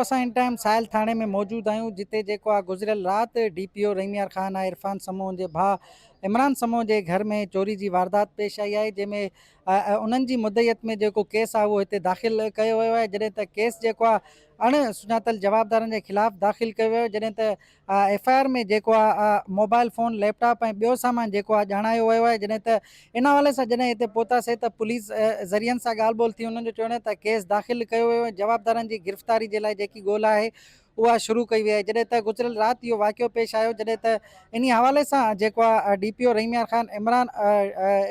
اسان هن ٽائيم ساحل ٿاڻي ۾ موجود آهيون جتي جيڪو آهي گذريل رات D P O Rahim Yar Khan ۽ Irfan Samoon جي ڀاء عمران سمون جي گهر ۾ چوري جي واردات پيش آئي آهي جنهن ۾ انهن جي مدعيت ۾ جيڪو ڪيس آهي اهو هتي داخل ڪيو ويو آهي جڏهن ته ڪيس جيڪو آهي اڻ سڃاتل جوابدارن جي خلاف داخل ڪيو ويو جڏهن ته ايف I R ۾ جيڪو آ موبائل فون، ليپ ٽاپ ۽ ٻيو سامان جيڪو آ ڄاڻايو ويو آهي جڏهن ته ان حوالي سان جڏهن هتي پهتاسين ته پوليس ذريعن سان ڳالهه ٻولهه ٿي انهن جو چوڻ آهي ته ڪيس داخل ڪيو ويو ۽ جوابدارن جي گرفتاري جي لاء جيڪي ڳولا آهي اها شروع ڪئي وئي آهي جڏهن ته گذريل رات اهو واقعو پيش آيو جڏهن ته انهي حوالي سان جيڪو آ D P O Rahim Yar Khan Imran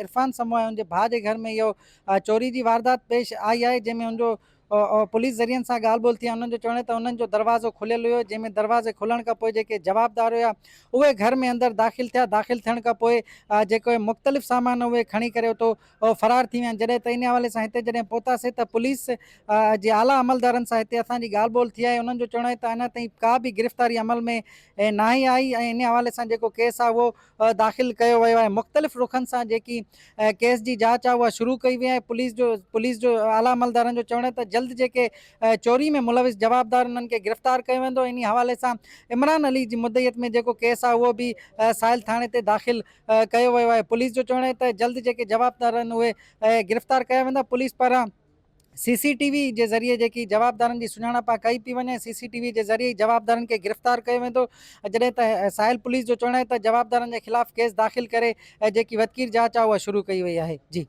Irfan Samoon ۽ ان جي ڀاء جي گهر ۾ اهو چوري جي واردات پيش آئي آهي جنهن ۾ ان جو پوليس ذريعن سان ڳالهه ٻولهه ٿي ۽ انهن جو چوڻ هو ته انهن جو دروازو کليل هيو جنهن ۾ دروازي کلڻ کان پوء جيڪي جوابدار هيا اهي گهر ۾ اندر داخل ٿيا داخل ٿيڻ کان پوء جيڪي مختلف سامان اهي کڻي ڪري اتو فرار ٿي ويا آهن جڏهن ته ان حوالي سان هتي جڏهن پهتاسين ته پوليس جي اعليٰ عملدارن سان هتي اسان جي ڳالهه ٻولهه ٿي آهي انهن جو چوڻ آهي ته اڃا تائين ڪا به گرفتاري عمل ۾ ناهي آئي ۽ ان حوالي سان جيڪو ڪيس آهي اهو داخل ڪيو ويو آهي مختلف رخن سان جيڪي ڪيس جي جاچ آهي اها شروع ڪئي وئي آهي پوليس جو پوليس جو اعليٰ عملدارن جو چوڻ آهي ته جلد جيڪي چوري ۾ ملوث جوابدار انهن کي گرفتار ڪيو ويندو انهي حوالي سان عمران علي جي مدعيت ۾ جيڪو ڪيس آهي اهو به ساحل ٿاڻي تي داخل ڪيو ويو آهي پوليس جو چوڻ آهي ته جلد جيڪي جوابدار آهن اهي گرفتار ڪيا ويندا پوليس پاران سي سي ٽي وي جي ذريعي جيڪي جوابدارن جي سڃاڻپ ڪئي پئي وڃي، سي سي ٽي وي جي ذريعي ئي جوابدارن کي گرفتار ڪيو ويندو، جڏهن ته ساحل پوليس جو چوڻ آهي ته جوابدارن جي خلاف ڪيس داخل ڪري جيڪي وڌڪير جاچ آهي اها شروع ڪئي وئي آهي. جي.